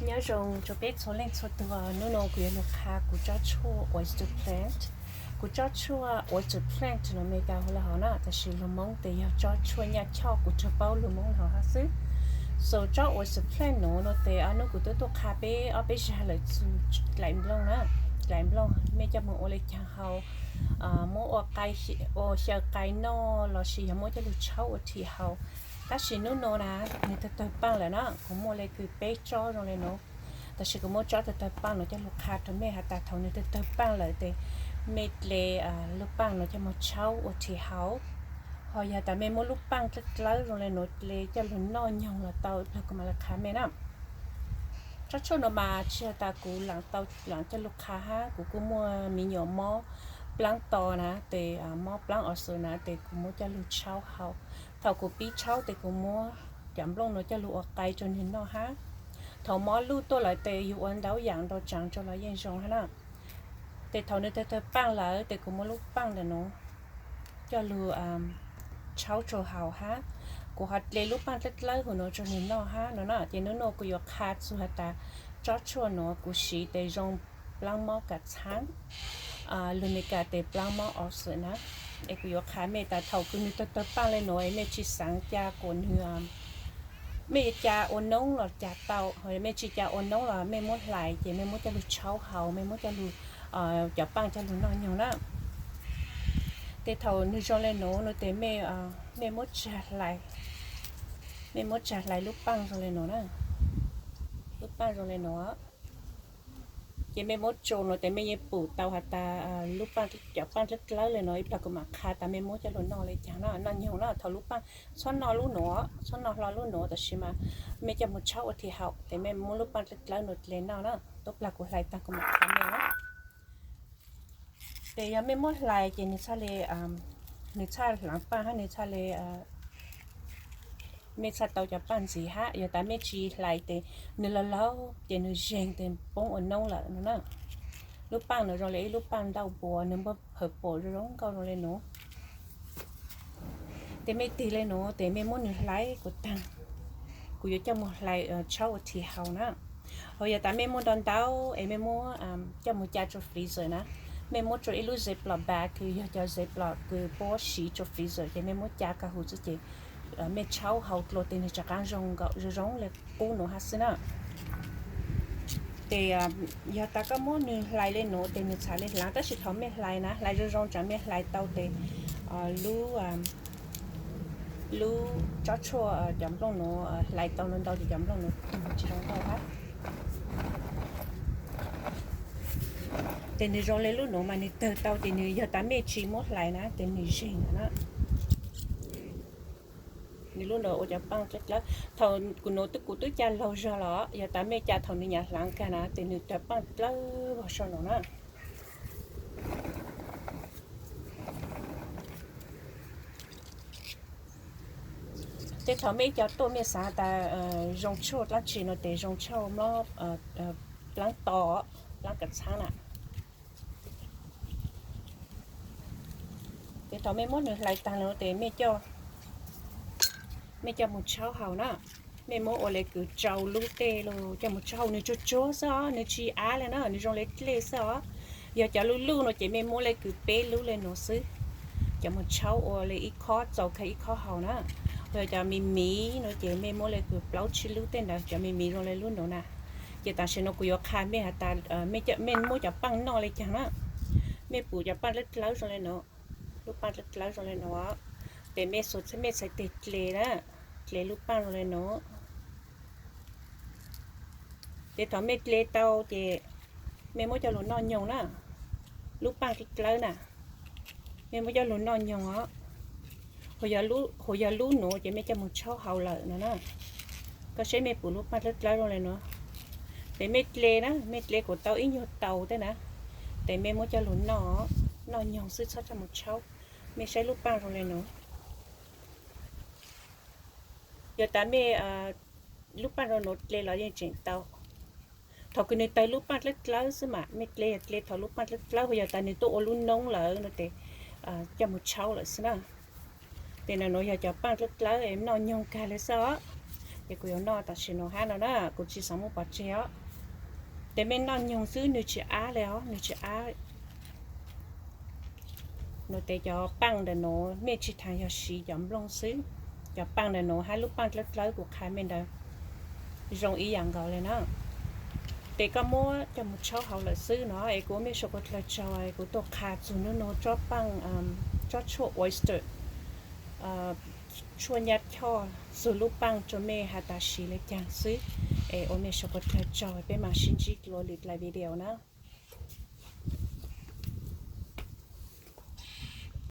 Nyob zoo rau peb txhua leej txhua tus, hnub no kuv yuav lug qha kuv tsob tshuaj oyster plant. Kuv tsob tshuaj oyster plant no Meskas hu le hov na, tab sis lug Moob tes yog tsob tshuaj nyaj choj, kuv tsuas paub lug Moob hov hab xwb. So tsob oyster plant no no tes ob nub kuv twb tuaj qha peb ob peb zag lawm txug dlaim nplooj na. Dlaim nplooj mej coj moog ua le caag haus, muab ua xyaw qai noj lossis yog muab coj lug tshaub ua rhim haus. Tab sis nub no na, nwg tawg tawg paaj lawm na, kuv muaj le kws peb tsob zoo le no. Tab sis kuv muab tsob tawg tawg paaj no coj lug qha rau mej has tas thaum nwg tawg tawg paaj lawm tes mej dle lub paaj no coj moog tshaub ua rhim haus. Ho yog tas mej muab lub paaj dlawb dlawb zoo le no dle coj lug noj nyoog los tau, ib plag kuv mam le qha mej na. Tsob tshuaj no mas tsis yog tas kuv laam tau laam coj lug qha hab, kuv kuj muaj me nyuam mob plaab to na tes, mob plaab o xwm na tes kuv muab coj lug tshaub haus. Thaum kuv pib tshaub tes kuv muab cov nplooj no coj lug ua qai rau nwg noj hab. Thaum mob luj tuaj lawm tes yug ua ntau yaam nrau tsaav rau los yeej zoo hab na. Tes thaum nwg tawg tawg paaj lawm tes kuv muab lub paaj ntawm no coj lug tshaub rau haus hab. Kuv ho dle lub paaj dlawb dlawb hauv no rau nwg noj hab no na. Ces nub no kuv yuav qha txug has tas tsob tshuaj no kuv siv tes zoo plaab mob kam txhaab, lug Meskas tes plaab mob o xwm na. Es kuv yuav qha mej tas thaum kws nwg tawg tawg paaj le no es mej tsis xaav ca kuas nwg, mej yuav ca ua noob los ca tau, ho mej tsis ca ua noob los mej muab hlais ces mej muab coj lug tshaub haus, mej muab coj lug, cov paaj coj lug noj nyoog na. Tes thaum nwg zoo le no no tes mej, mej muab tsag hlais, mej muab tsag hlais lub paaj zoo le no na. Lub paaj zoo le no ces mej muab tso no tes mej yeej pum tau has tas lub paaj, cov paaj dlawb dlawb le no, ib plag kuv mam qha tas mej muab coj lug noj le caag na, noj nyoog na. Thaum lub paaj txhob noj lub no, txhob noj hlo lub no, tab sis mas mej coj moog tshaub ua rhim haus tes mej muab lub paaj dlawb dlawb no dle noj na. Ib plag kuv hlais taag kuv mam qha mej na. Tes yog mej muab hlais ces nwg txhaj le, nwg txhaj hlaav paaj hab nwg txhaj le, mej txhaj tau cov paaj ntxiv hab. Yog tas mej tsis hlais tes nwg laug laug ces nwg zeeg tes poob ua noob lawm no na. Lub paaj no zoo le ib lub paaj ntau puas, nwg npawg purple zoo zoo nkauj zoo le no. Tes mej tig le no tes mej muab nwg hlais kuas taag, kuv yuav coj moog hlais tshaub ua rhim haus na. Ho yog tas mej muaj ntau ntau es mej muab coj moog ca rua freezer na, mej muab rua ib lub Ziploc bag kws yog cov Ziploc kws puab siv rua freezer ces mej muab ca kag huv xwb ces mej tshaub haus dlua tes nwg rov qaab zoo nkaus zoo zoo le qub nuav hab xwb na. Tes yog tas koj muab nwg hlais le nuav tes nwg txhad le hlaav, tab sis thaum mej hlais na, hlais zoo zoo tsam mej hlais tau tes lub, lub tsob tshuaj cov nplooj nuav hlais tau ntau ntau ces cov nplooj nuav tug tsis zoo nkauj hab. Tes nwg zoo le lub nuav mas nwg tawg tau ces nwg yog tas mej tsis muab hlais na tes nwg zeeg na. Nwg lub nuav ua cov paaj dlawb dlawb. Thaum kuv nuav kuv twb ca laug zog los, yog tas mej ca thaum nwg nyam hlaav kag na tes nwg cov paaj dlawb vog so nuav na. Tes thaum mej cov tuaj mej xaav tas zoo tshaj dlaab tsi no tes zoo tshaj mob plaab to, plaab kav txhaab na. Tes thaum mej muab nwg hlais taag no tes mej coj moog tshaub haus na. Mej muab ua le kws rau lub tej lug coj moog tshaub haus, nwg tsuag tsuag xwb os, nwg tsis av le na, nwg zoo le dlej xwb os. Yog cov luj luj no ces mej muab le kws peb lub le nuav xwb, coj moog tshaub ua le ib khob txaus kag ib khob haus na. Yog cov miv miv no ces mej muab le kws plaub tsib lub tej ntawd, cov miv miv zoo le lub nuav na. Ces tam sim no kuv yuav qha mej has tas mej muab cov paaj noj le caag na. Mej pum cov paaj dlawb dlawb zoo le nuav, lub paaj dlawb dlawb zoo le nuav, tes mej xuas mej txhais teg dle na, dle lub paaj zoo le nuav. Tes thaum mej dle tau ces mej muab coj lug noj nyoog na, lub paaj dlawb dlawb na, mej muab coj lug noj nyoog os. Hos yog lub nuav ces mej coj moog tshaub haus lawm no na. Koj saib mej pum lub paaj dlawb dlawb zoo le nuav. Tes mej dle na, mej dle kuas tau ib nyuag taus tej na, tes mej muab coj lug noj, noj nyoog xwb txhob coj moog tshaub. Mej saib lub paaj zoo le nuav. Yog tas mej lub paaj zoo nuav dle los yeej tseem tau. Thaum kws nwg tawg lub paaj dlawb dlawb xwb mas mej dle yog dle thaum lub paaj dlawb dlawb, hos yog tas nwg tuaj ua lub noob lawm no tes coj moog tshaub lawm xwb na. Tes nuav yog cov paaj dlawb dlawb noj nyoog kag le xwb os. Ces kuv yuav noj tam sim no hab no na, kuv tsis xav muab pov tseg os. Tes mej noj nyoog xwb, nws tsis ab le os, nws tsis ab. Nws tes cov paaj ntawm nuav mej tsis thaam yog siv cov nplooj xwb, cov paaj ntawm nuav hab lub paaj dlawb dlawb kuv qha mej ntawd zoo ib yaam nkaus le na. Tes koj muab coj mus tshaub hauv lawm xwb no es kuv ua mej suav kuas dlawg tsaug es kuv tuaj qha txug nub nuav tsob paaj, tsob tshuaj oyster, tshuaj nyaj choj txug lub paaj rua mej has tas siv le caag xwb. Es ua mej suav kuas dlawg tsaug, peb maam sib ntsib dlua lwm dlai video na.